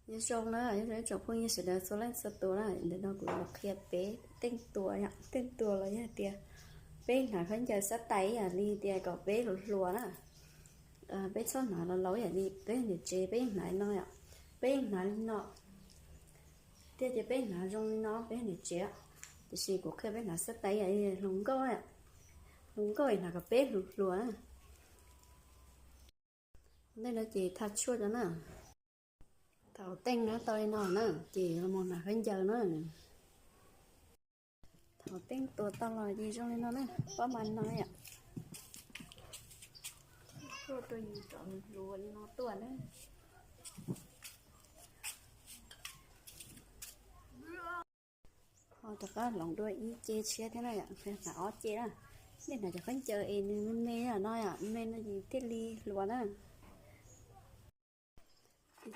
Nyob zoo na, nyob zoo ib tsoom phooj ywg sawv daws txhua leej txhua tus na, ntawm no kuv yuav qhia peb teej tua, teej tua los yog tias peb hnav khaub ncaws xab tais ib yam li tias kom peb hluas hluas na. Peb txhob hnav los laus ib yam li peb niam tsev peb yeej hnav li no yom, peb yeej hnav li no. Thiab ces peb hnav zoo li no peb niam tsev, tiam sis kuv qhia peb hnav xab tais ib yam li hluas nkauj, hluas nkauj hnav kom peb hluas hluas na. Ntej no ces thaj tshuaj rau na. Thaum teej no tau li no na, ces los mus hnav khaub ncaws na. Thaum teej tua tau los ces zoo li no na, pob mas no yom. Tuaj rau yus cov hluas li no tuaj na. Ho rov qab hloov dua ib ce tshiab thiab na yom, hnav ob ce na. Nej hnav cov khaub ncaws es nws me me no yom, me no ces thiaj li hluas na.